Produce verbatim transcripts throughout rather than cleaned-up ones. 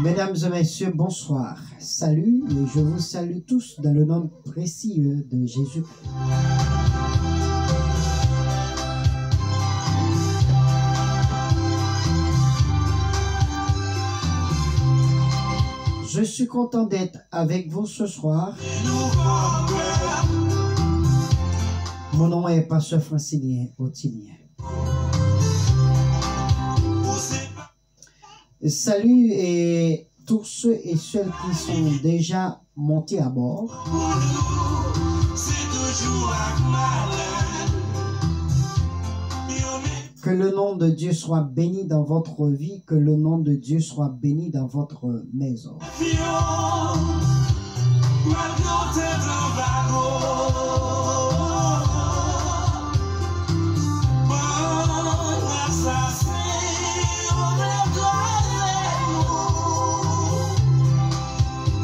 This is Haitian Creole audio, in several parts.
Mesdames et messieurs, bonsoir. Salut, et je vous salue tous dans le nom précieux de Jésus-Christ. Je suis content d'être avec vous ce soir. Mon nom est Pasteur Francilien Otilien. Salut et tous ceux et celles qui sont déjà montés à bord. Que le nom de Dieu soit béni dans votre vie, que le nom de Dieu soit béni dans votre maison.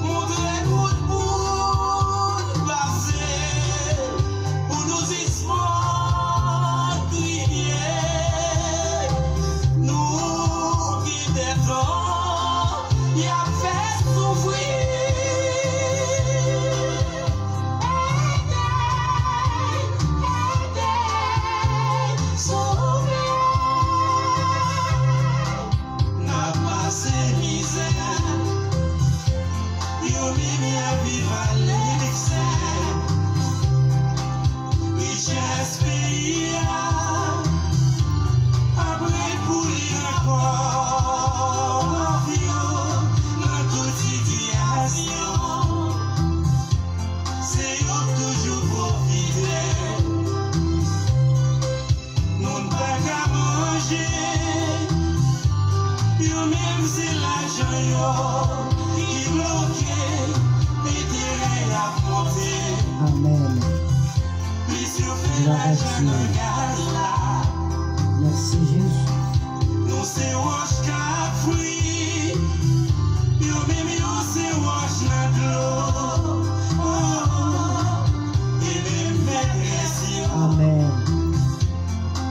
Montre wout pou n pase, pou nou sispann kriye. Nou gen de tan y ap fè soufri. Ede, ede, souple. N ap pase mizè, yo menm y ap viv a leksè. Richès peyi a ap ret pou li ankò. Mafyo nan tout sitiyasyon, se yo k toujou pwofite. Moun pa ka manje, yo menm se lajan yo ki bloke, enterè y ap monte. Amèn. Plis yo fè lajan nan gaz la. Mèsi, Jezi. Nou se wòch k ap fri, yo menm yo se wòch nan dlo. Oh, e menm mètrès yo. Amèn.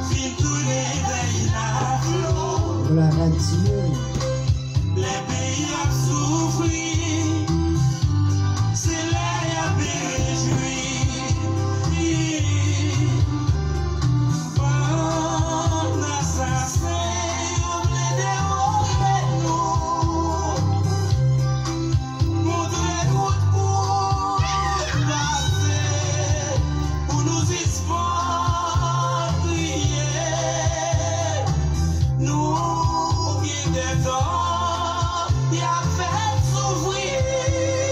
Vin tounen dèy laflo. Glwa a Dye. Lè peyi ap soufri, se lè y ap rejwi. Bann asasen yo vle dewoule nou. Montre wout pou n pase, pou nou sispann kriye. Nou gen de tan y ap fè n soufri. Ede,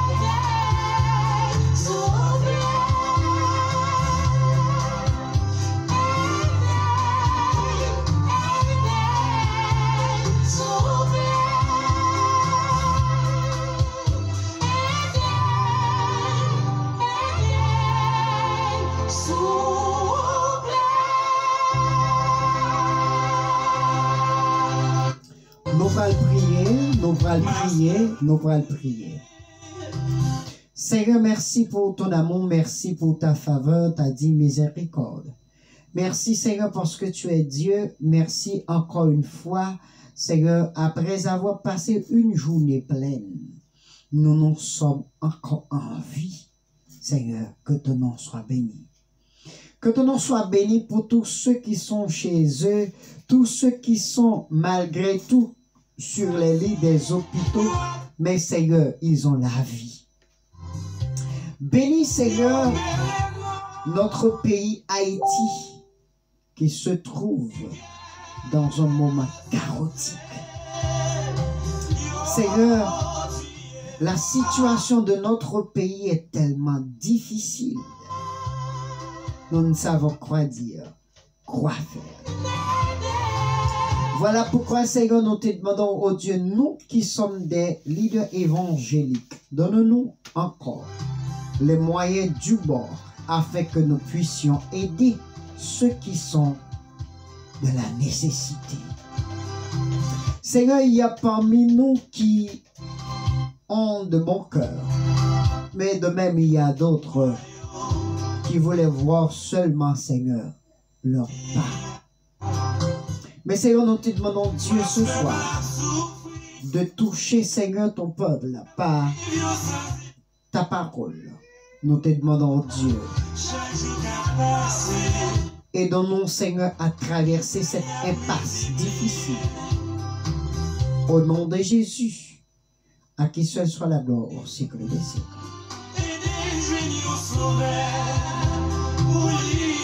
ede, souple. Nou pral priye, nou pral priye, nou pral priye. Seigneur, merci pour ton amour, merci pour ta faveur, ta digne miséricorde. Merci, Seigneur, parce que tu es Dieu. Merci encore une fois, Seigneur, après avoir passé une journée pleine, nous nous sommes encore en vie. Seigneur, que ton nom soit béni. Que ton nom soit béni pour tous ceux qui sont chez eux, tous ceux qui sont malgré tout sur les lits des hôpitaux, mais Seigneur, ils ont la vie. Bénis, Seigneur, notre pays Haïti, qui se trouve dans un moment chaotique. Seigneur, la situation de notre pays est tellement difficile. Nous ne savons quoi dire. Quoi faire. Voilà pourquoi, Seigneur, nous te demandons, ô Dieu, nous qui sommes des leaders évangéliques, donne-nous encore les moyens du bord afin que nous puissions aider ceux qui sont dans la nécessité. Seigneur, il y a parmi nous qui ont de bon cœur, mais de même, il y a d'autres qui voulaient voir seulement, Seigneur, leur part. Mais Seigneur, nous te demandons, Dieu, ce soir, de toucher, Seigneur, ton peuple par ta parole. Nous te demandons, Dieu, aidons-nous, Seigneur, à traverser cette impasse difficile. Au nom de Jésus, à qui seul soit la gloire au siècle des siècles. Ede jwenn yon sovè pou li.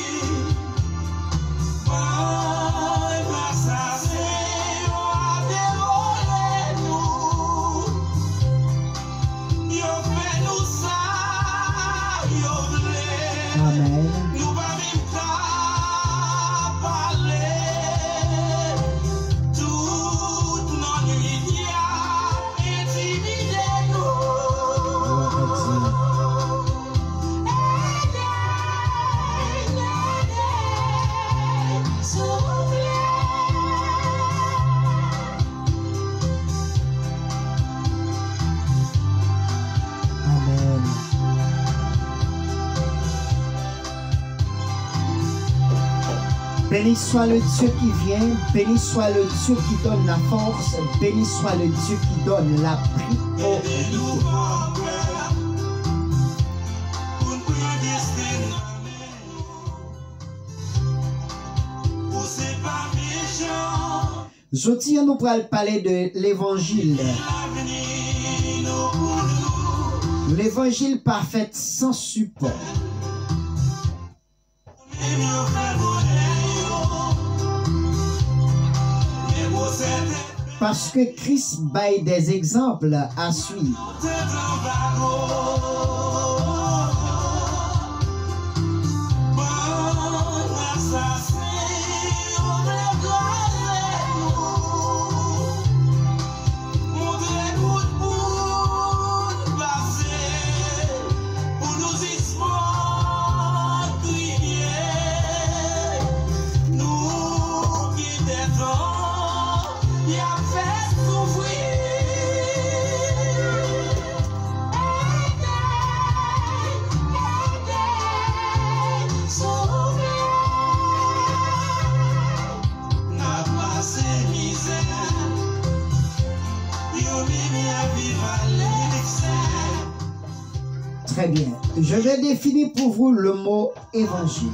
Bay gras a Senyè a devole nou. Yo fè nou sa yo vle. Amèn. Nou pa menm ka pale. Tout lannwit y ap entimide nou. Glwa a Dye. Ede, ede, souple. Amèn. Béni soit le Dieu qui vient, béni soit le Dieu qui donne la force, béni soit le Dieu qui donne la priorité. Jodi a, nou pral pale de levanjil. Levanjil pa fèt san sipò. Paske Kris bay des exemples à suivre. Montre wout pou n pase, pou nou sispann kriye. Nou gen dètan y ap fè soufri. Ede, ede, souple. N ap pase mizè. Yo menm y ap viv a leksè. Très bien. Je vais définir pour vous le mot évangile.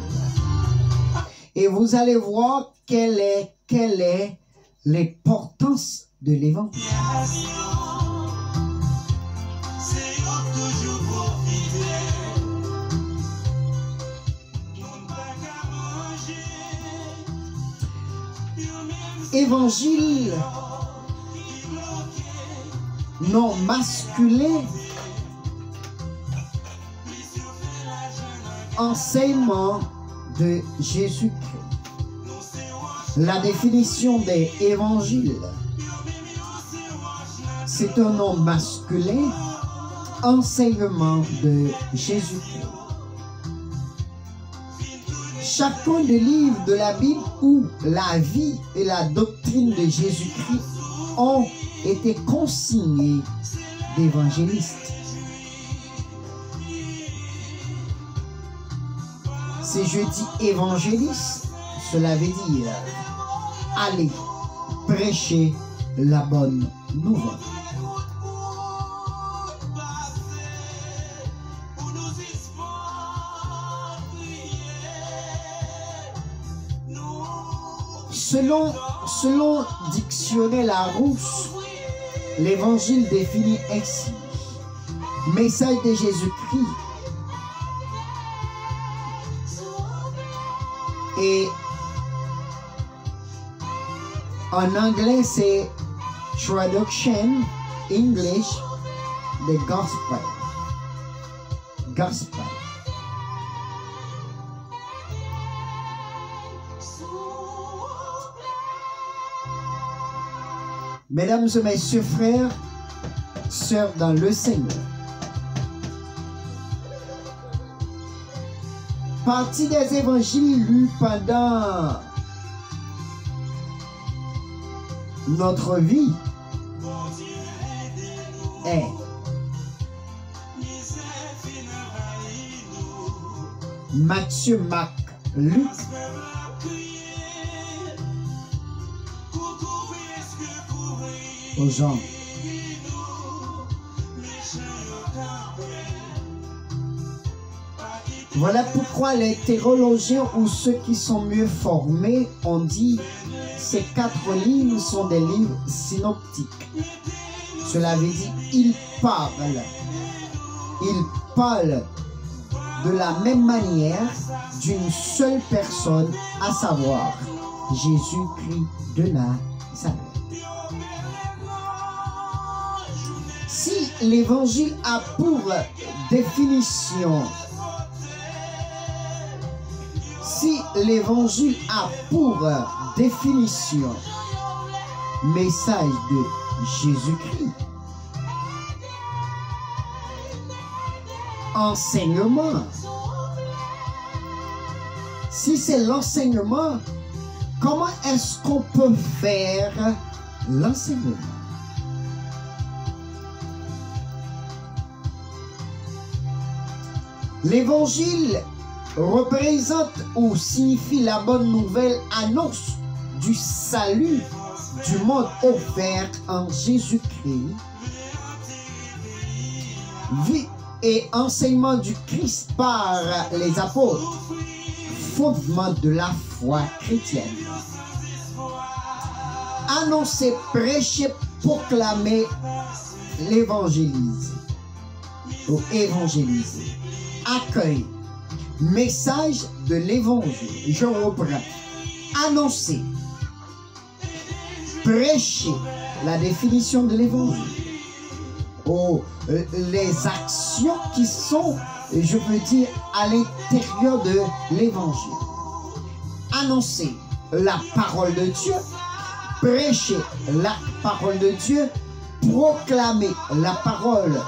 Et vous allez voir quelle est, quelle est l'importance de l'évangile. Evanjil, non maskilen, enseignement de Jésus-Christ. La définition de évangile, c'est un nom masculin, enseignement de Jésus-Christ. Chacun des livres de la Bible où la vie et la doctrine de Jésus-Christ ont été consignés d'évangélistes. Si je dis évangéliste, cela veut dire aller prêcher la bonne nouvelle. Selon, selon dictionnaire Larousse, l'évangile définit ainsi: message de Jésus-Christ et en anglais, c'est traduction English, the gospel. Gospel. Mesdames et messieurs, frères, sœurs dans le Seigneur, partie des évangiles lus pendant notre vie est Matthieu, Marc, Luc, Jean. Voilà pourquoi les théologiens ou ceux qui sont mieux formés ont dit ces quatre livres sont des livres synoptiques. Cela veut dire, ils parlent, ils parlent de la même manière d'une seule personne, à savoir Jésus-Christ de Nazareth. Si l'évangile a pour définition, si l'évangile a pour définition message de Jésus-Christ, enseignement. Si c'est l'enseignement, comment est-ce qu'on peut faire l'enseignement? L'évangile représente ou signifie la bonne nouvelle, annonce du salut du monde offert en Jésus-Christ. Vie et enseignement du Christ par les apôtres, fondement de la foi chrétienne. Annoncer, prêcher, proclamer, l'évangélise ou évangéliser. Accueil, message de l'évangile. Je reprends. Annoncer, prêcher, la définition de l'évangile. Oh, euh, les actions qui sont, je veux dire, à l'intérieur de l'évangile. Annoncer la parole de Dieu, prêcher la parole de Dieu, proclamer la parole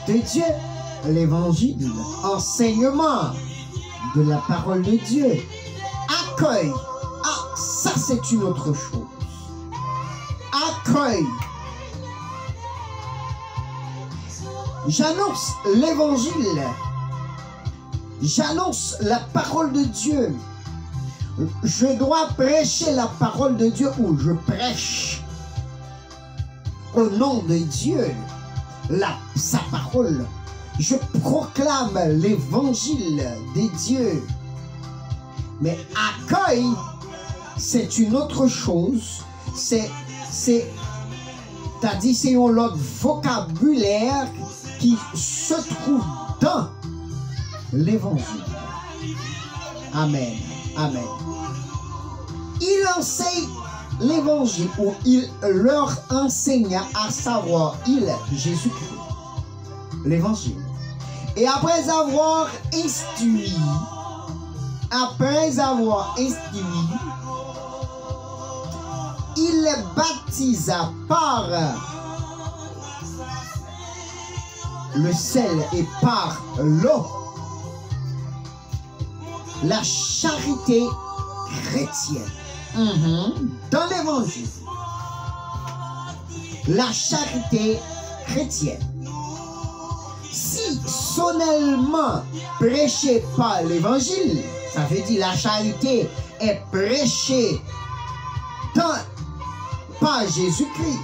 de Dieu, l'évangile, enseignement de la parole de Dieu, accueil. Ah, ça c'est une autre chose. Accueil. J'annonce l'évangile. J'annonce la parole de Dieu. Je dois prêcher la parole de Dieu ou je prêche au nom de Dieu, la, sa parole. Je proclame l'évangile de Dieu. Mais accueil, c'est une autre chose. C'est, c'est, c'est-à-dire, c'est un autre vocabulaire qui se trouve dans l'évangile. Amen. Amen. Il enseigne l'évangile ou il leur enseigna, à savoir il, Jésus-Christ. L'évangile. Et après avoir instruit, après avoir instruit, il les baptisa par le sel et par l'eau. La charité chrétienne. Mhm. Dans l'évangile. La charité chrétienne. Si solennellement prêchée par l'évangile, ça veut dire la charité est prêchée dans, par Jésus-Christ,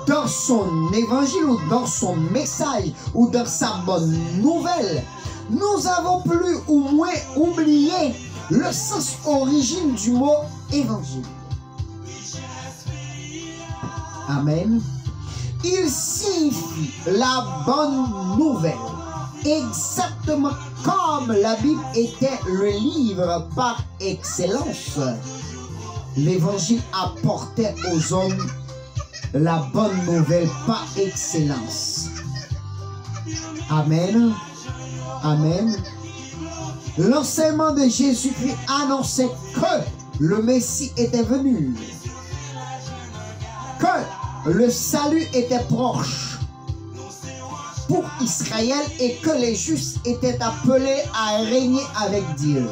dans son évangile ou dans son message ou dans sa bonne nouvelle, nous avons plus ou moins oublié le sens origine du mot évangile. Amen. Il signifie la bonne nouvelle, exactement comme la Bible était le livre par excellence. L'Évangile apportait aux hommes la bonne nouvelle par excellence. Amen. Amen. L'enseignement de Jésus-Christ annonçait que le Messie était venu, que le salut était proche pour Israël et que les justes étaient appelés à régner avec Dieu.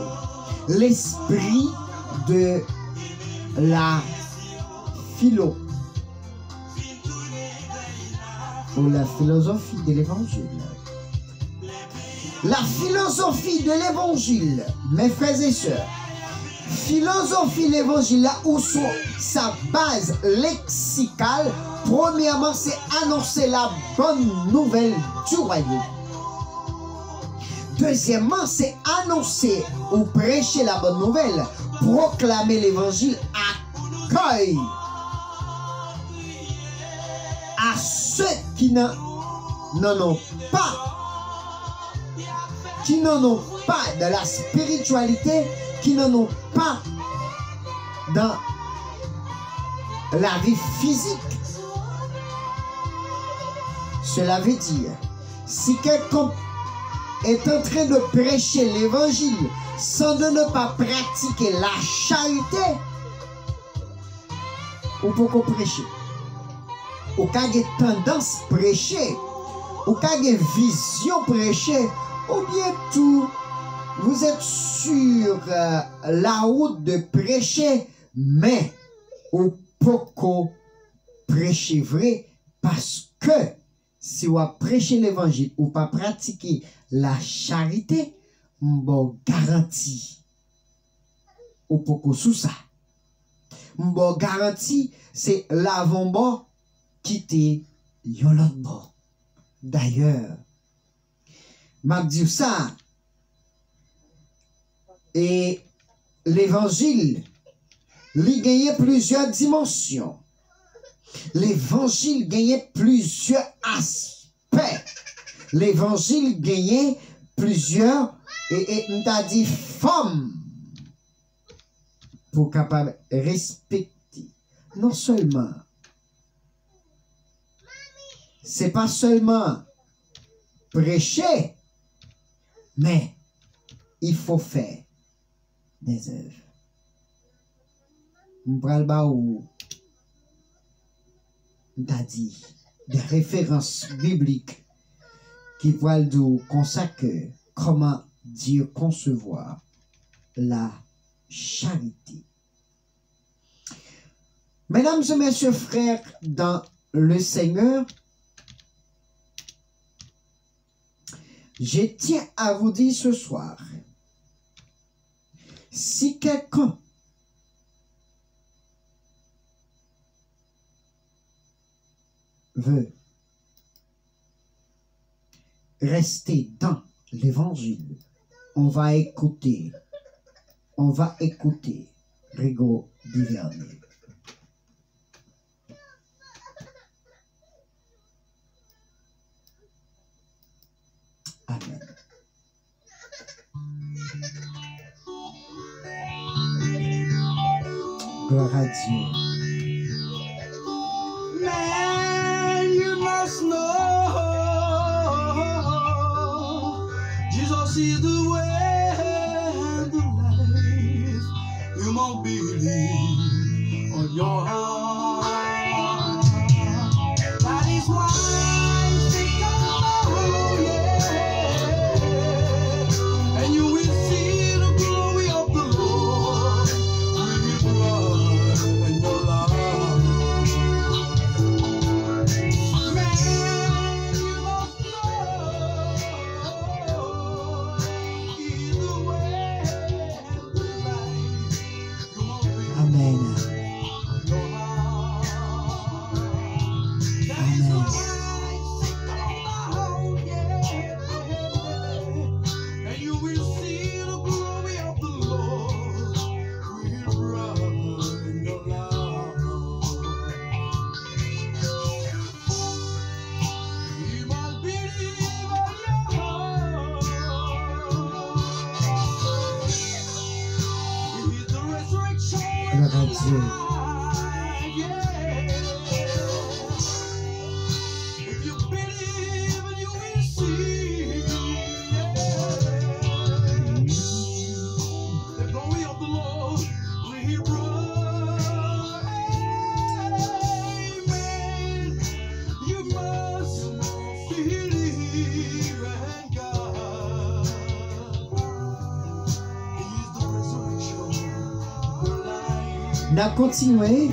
L'esprit de la philo ou la philosophie de l'évangile. La philosophie de l'évangile, mes frères et sœurs, Filozofi levanjil la ou sou sa baz leksikal, premyèman, se anonse la bonne nouvelle du royaume. Dezyèmman, se anonse ou preche la bonne nouvelle, pwoklame levanjil, akèy à ceux qui n'en n'en ont pas, qui n'en ont pas dans la spiritualité, qui n'en ont pas dans la vie physique. Cela veut dire, si quelqu'un est en train de prêcher l'évangile sans de ne pas pratiquer la charité, ou poko preche. Ou ka gen tandans preche. Ou ka gen vizyon preche. Oubyen tou, vous êtes sur euh, la route de prêcher, men ou poko preche vre, paske si w ap preche levanjil, ou pa pratike la charite, m ba w garanti, ou poko sou sa. M ba w garanti, se lave yon bò, kite yon lòt bò. Dayè, m ap di w sa, e levanjil, li genyen plizyè dimansyon. Levanjil genyen plizyè aspè. Levanjil genyen plizyè, e, e, m ta di, fòm pou w kapab respekte. Non sèlman, se pa sèlman preche, men il faut faire des œuvres. M pral ba ou, m ta di, de referans biblik ki pral di w konsa ke comment Dieu concevoir la charité. Mesdames et messieurs, frères dans le Seigneur, je tiens à vous dire ce soir, si quelqu'un veut rester dans l'évangile, on va écouter, on va écouter Rigaud Duvernay. Amen. Gloire à Dieu. Man, you must know Jesus is the way and the life. You must believe on your heart. That is why sing aloud, yeah. And you will see the glory of the Lord with your brother and your love. Man, you must know He's the way and the life. Amen. Amen. Gloire à Dieu. N ap kontinye.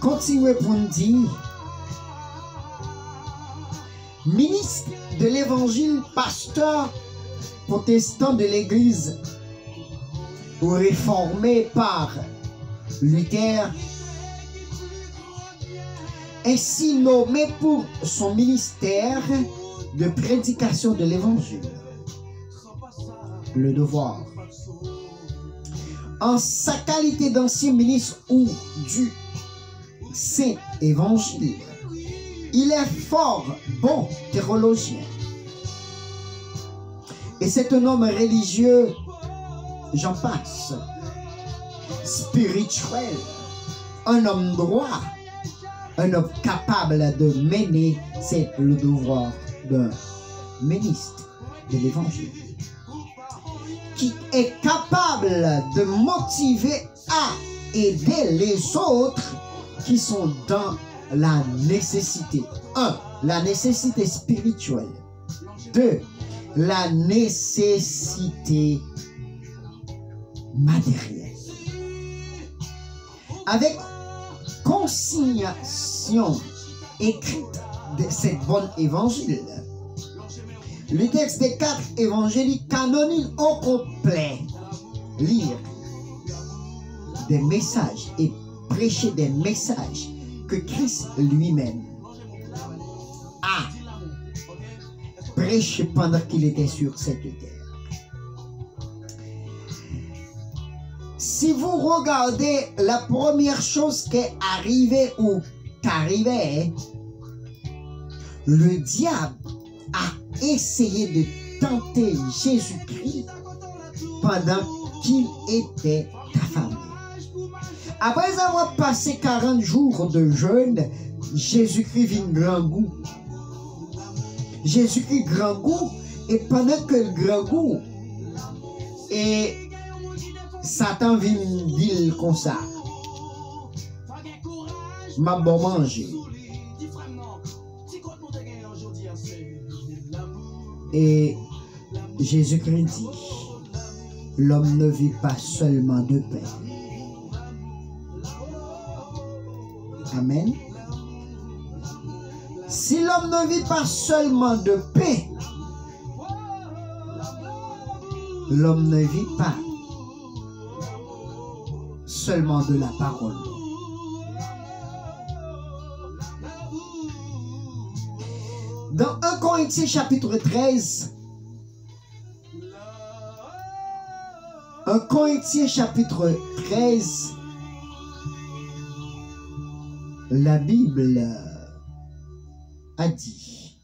Kontinye pou n di, ministre de l'évangile, pasteur protestant de l'église réformée par Luther, ainsi nommé pour son ministère de prédication de l'évangile. Le devoir. En sa qualité d'ancien ministre ou du Saint Évangile, il est fort bon théologien. Et c'est un homme religieux, j'en passe, spirituel, un homme droit, un homme capable de mener, c'est le devoir d'un ministre de l'évangile, qui est capable de motiver à aider les autres qui sont dans la nécessité. Un, la nécessité spirituelle. Deux, la nécessité matérielle. Avec consignation écrite de cette bonne évangile, le texte des quatre évangéliques canoniques au complet, lire des messages et prêcher des messages que Christ lui-même a prêché pendant qu'il était sur cette terre. Si vous regardez la première chose qui est arrivée ou t'arrivait, le diable a essayé de tenter Jésus-Christ pendant qu'il était affamé. Après avoir passé quarante jours de jeûne, Jezikri vin grangou. Jezikri grangou, e pandan ke l grangou, e Satan vin di l konsa, "M ap ba w manje." E Jezikri di, "L'homme ne vit pas seulement de pain." Amen. Si l'homme ne vit pas seulement de pain, l'homme ne vit pas seulement de la parole. Dans un Corinthiens chapitre treize, un Corinthiens chapitre treize, la Bible a dit,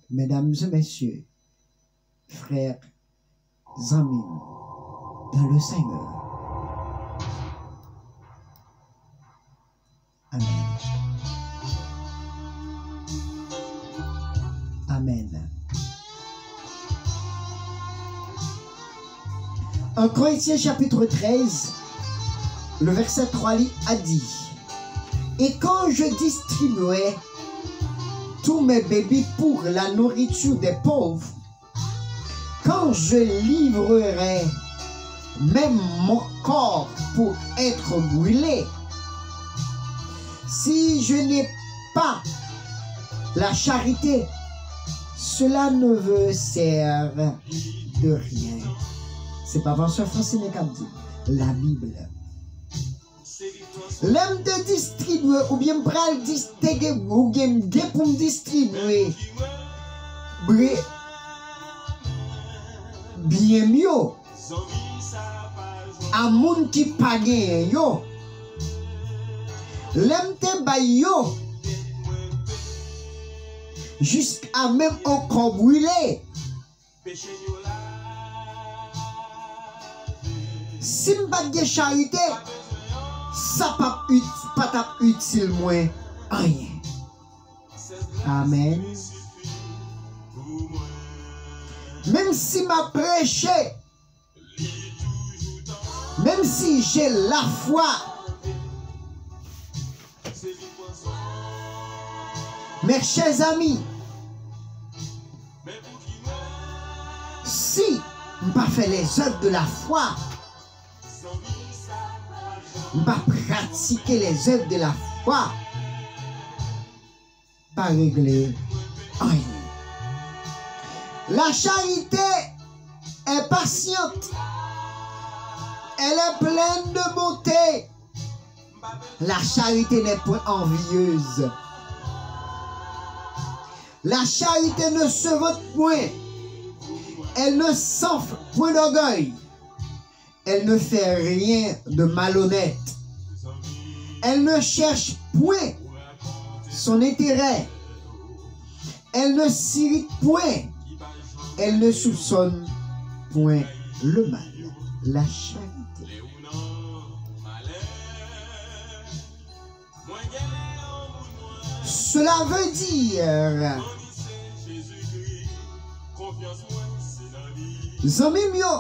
mesdames et messieurs, frères, zanmi m dans le Seigneur. Amen. Amen. En Corinthiens chapitre treize, le verset trois, li a dit, et quand je distribuais tous mes bébés pour la nourriture des pauvres, quand je livrerais même mon corps pour être brûlé, si je n'ai pas la charité, cela ne me sert de rien. Se pa pastè Francine k ap di, la Bible. Lè m te distribye, oubyen m pral dis-, te gen, oubyen m gen pou m distribye bre-, byen m yo a moun ki pa genyen yo. Lè m te bay yo, jiska menm yon kò brile. Si m pa t gen charite, sa p ap it-, pa t ap itil mwen anyen. Amen. Menm si m ap preche, menm si j'ai la foi, mes chers amis, si m pa fè les œuvres de la foi, m pa pratike les œuvres de la foi, Wa pa regle anyen. La charité est patiente. Elle est pleine de bonté. La charité n'est point envieuse. La charité ne se vante point. Elle ne s'enfle point d'orgueil. Elle ne fait rien de malhonnête. Elle ne cherche point son intérêt. Elle ne s'irrite point. Elle ne soupçonne point le mal. La charité. Cela veut dire, zanmi m yo,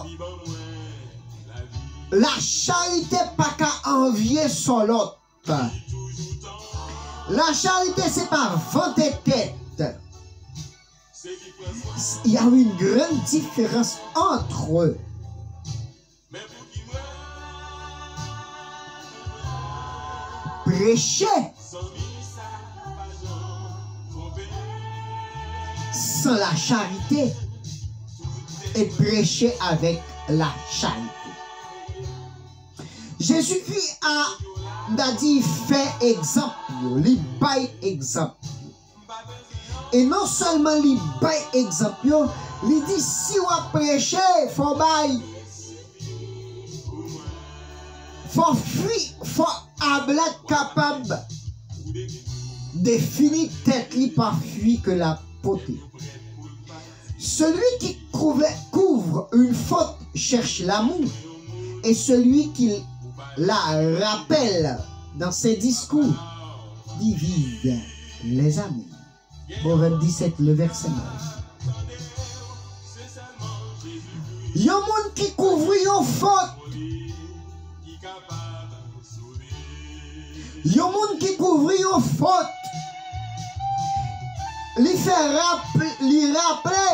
la charité pa ka anvye sò lòt. La charité, c'est pas vanter tête. Il y a une grande différence entre prêcher sans la charité et prêcher avec la charité. Jezikri a, m ta di, fè egzanp yo, li bay egzanp yo. E non sèlman li bay egzanp yo, li di si w ap preche, fò w bay, fò fwi, fò Abla kapab defini tèt li pa fwi ke l ap pote. Celui qui couvre, couvre une faute cherche l'amour, et celui qui la rappelle dans ses discours divise les amis. Pwovèb disèt, le vèsè nèf. Yon moun ki kouvri yon fot. Yon moun ki kouvri yon fot. Li fè rap-, li raple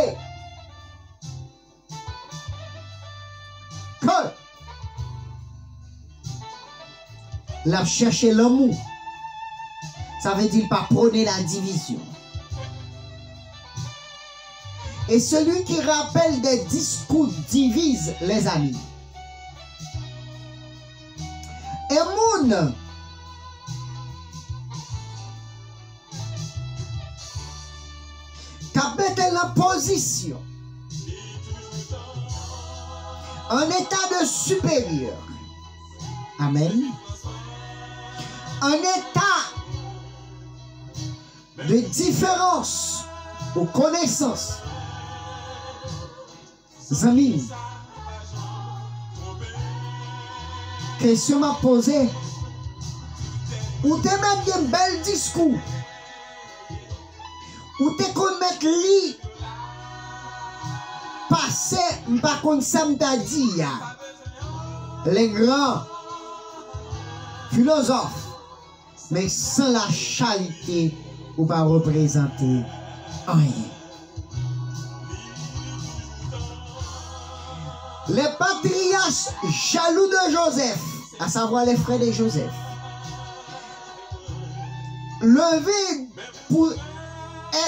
ke l ap chèche lanmou. Sa vle di l pa pwone la divizyon. Et celui qui rappelle des discours divise les amis. E moun k ap mete l nan pozisyon, en état de supérieur. Amen. En état de différence ou connaissance. Zanmi m, kesyon m ap poze, ou te mèt gen bèl diskou, ou te konn mèt li pase, m pa konn sa m ta di a, les grands philosophes. Men san la charité, ou pa reprezante anyen. Les patriarches jaloux de Joseph, à savoir les frères de Joseph, levés pour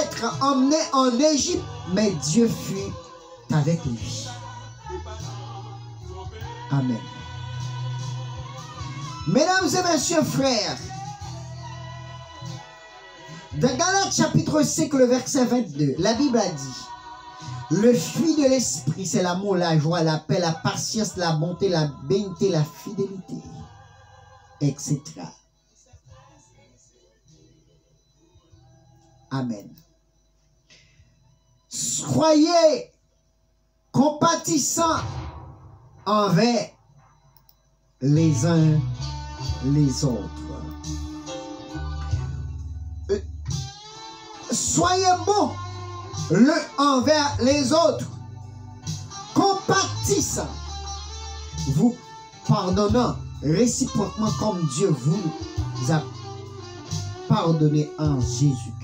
être emmenés en Égypte, mais Dieu fut avec lui. Amen. Mesdames et messieurs, frères, dans Galates chapitre cinq, le verset vingt-deux, la Bible a dit, le fruit de l'esprit, c'est l'amour, la joie, la paix, la patience, la bonté, la bénité, la fidélité, et cetera. Amen. Soyez compatissants envers les uns les autres. Euh, soyez bons les uns envers les autres, compatissants, vous pardonnant réciproquement comme Dieu vous a pardonné en Jésus-Christ.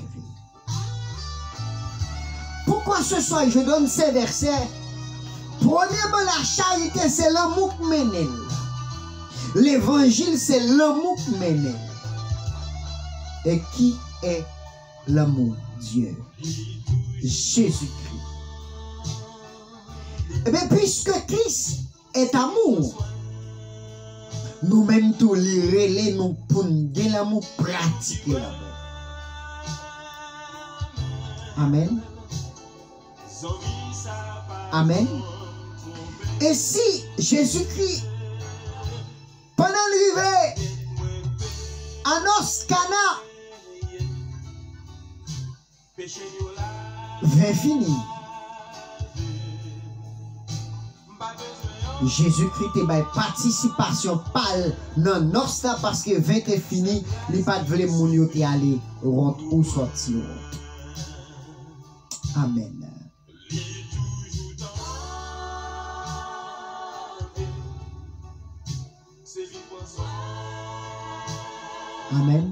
Pourquoi ce soir je donne ces versets? Premyèman, la charité se lanmou k mennen l. Levanjil se lanmou k mennen l. Et qui est l'amour? Dieu, Jésus-Christ. Ebyen, puisque Christ est amour, nou menm tou, li rele nou pou n gen lanmou, pratike lanmou. Amèn. Amèn. E si Jezikri, pandan l rive anons Kana, ven fini. Jezikri te bay patisipasyon pa l nan nòs la, paske ven te fini, li pa t vle moun yo te ale wont ou sòti wont. Amèn. Amèn.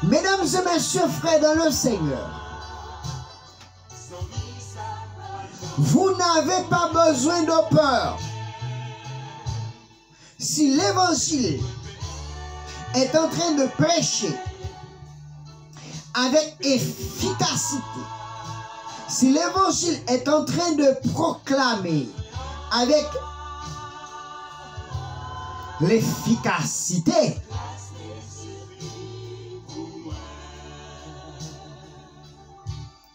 Mesdames et messieurs, frères dans le Seigneur, vous n'avez pas besoin de peur. Si l'évangile est en train de prêcher avec efficacité, si l'évangile est en train de proclamer avec l'efficacité,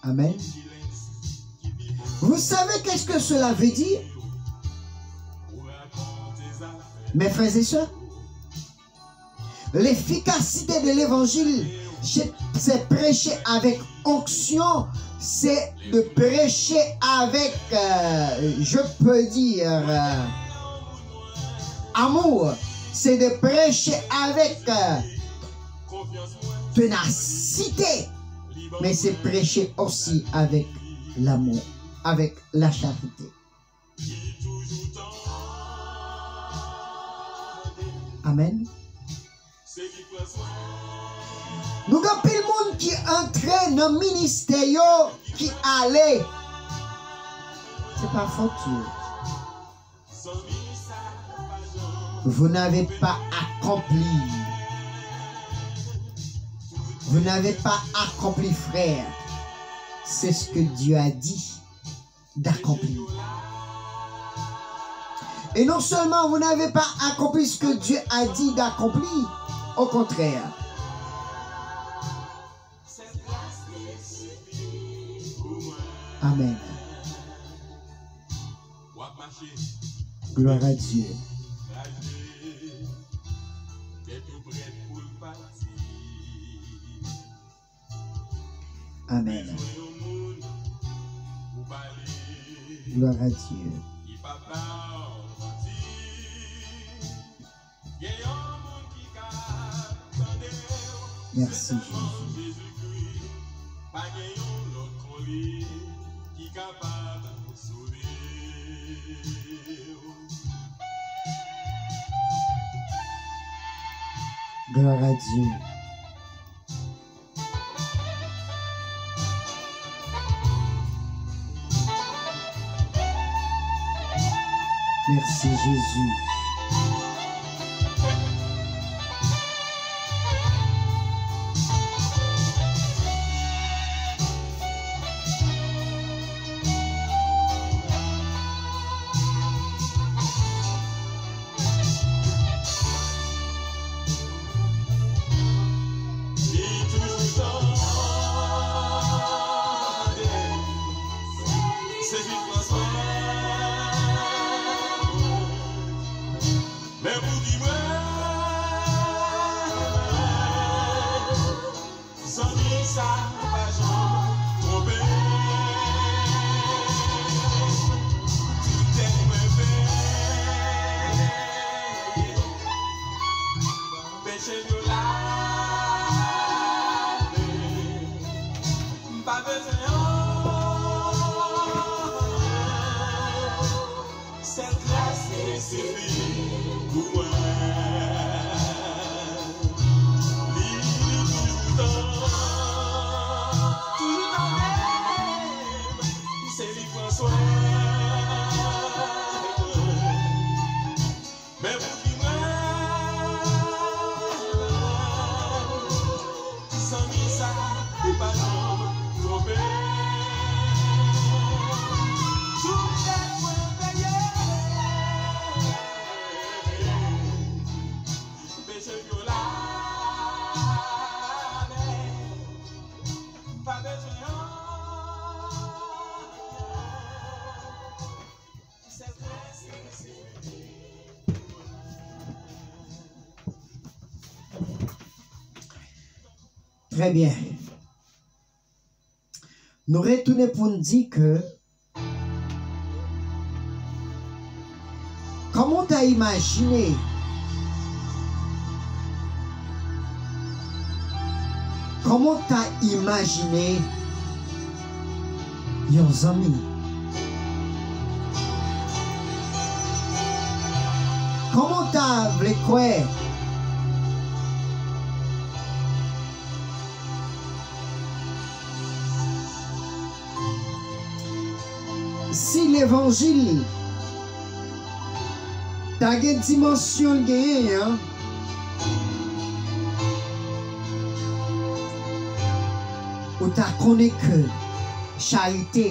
Amen. Vous savez qu'est-ce que cela veut dire? Mes frères et sœurs, l'efficacité de l'évangile, c'est, c'est prêcher avec onction, c'est de prêcher avec, euh, je peux dire, euh, amour, c'est de prêcher avec, euh, ténacité, mais c'est prêcher aussi avec l'amour, avec la charité. Amen. Nou gen anpil moun ki antre nan ministè yo, ki ale. Se pa fòt yo. Vous n'avez pas accompli. Vous n'avez pas accompli, frère. C'est ce que Dieu a dit d'accomplir. Et non seulement vous n'avez pas accompli ce que Dieu a dit d'accomplir, au contraire. Amen. Gloire à Dieu. Amen. Gloire à Dieu. Merci, Jésus. Gloire à Dieu. Merci, Jésus. Zanmi sa pa janm twonpe. Tout tèt mwen veye. Peche m yo lave. M pa bezwen anyen. Sèl gras li sifi pou mwen. Li toujou tan, toujou tande m, se li pran swen mwen. Men pou ki mwen, Trè byen. Nou retounen pou n di ke, kòman w ta imajine, kòman w ta imajine yon zanmi? Kòman w ta vle kwè si levanjil ta gen dimansyon l genyen an, ou ta konnen ke charite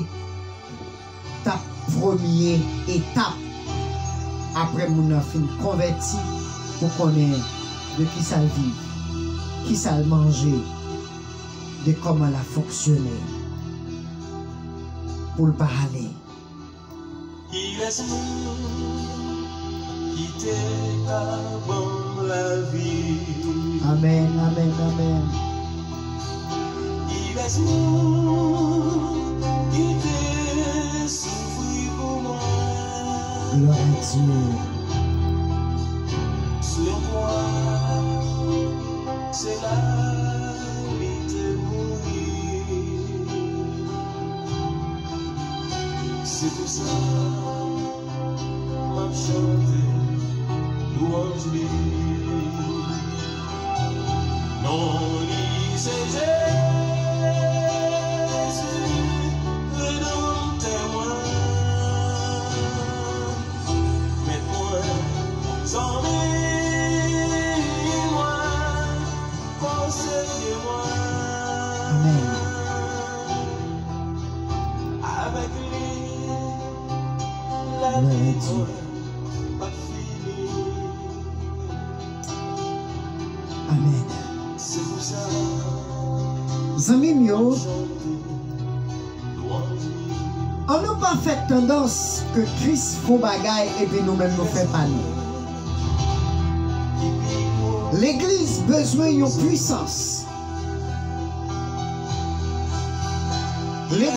t ap premye etap apre moun nan fin konvèti pou konnen de kisa l viv, kisa l manje, de kòman l ap fonksyone pou l pa ale. Kilès moun ki te ka ban m lavi? Amèn, amèn, amèn. Kilès moun ki te soufri pou mwen? Glwa a Dye. Sou yon kwa, se la li te mouri. Se pou sa m ap chante lwanj li. Non li se Jezi, Redanmtè mwen, Mèt mwen, zanmi mwen, konseye mwen. Amèn. Avèk li, lavi mwen p ap fini. Amèn. Se pou sa, zanmi m yo, ann nou pa fè tandans ke Kris fè yon bagay epi nou menm nou fè pa nou. Legliz bezwen yon pwisans. Legliz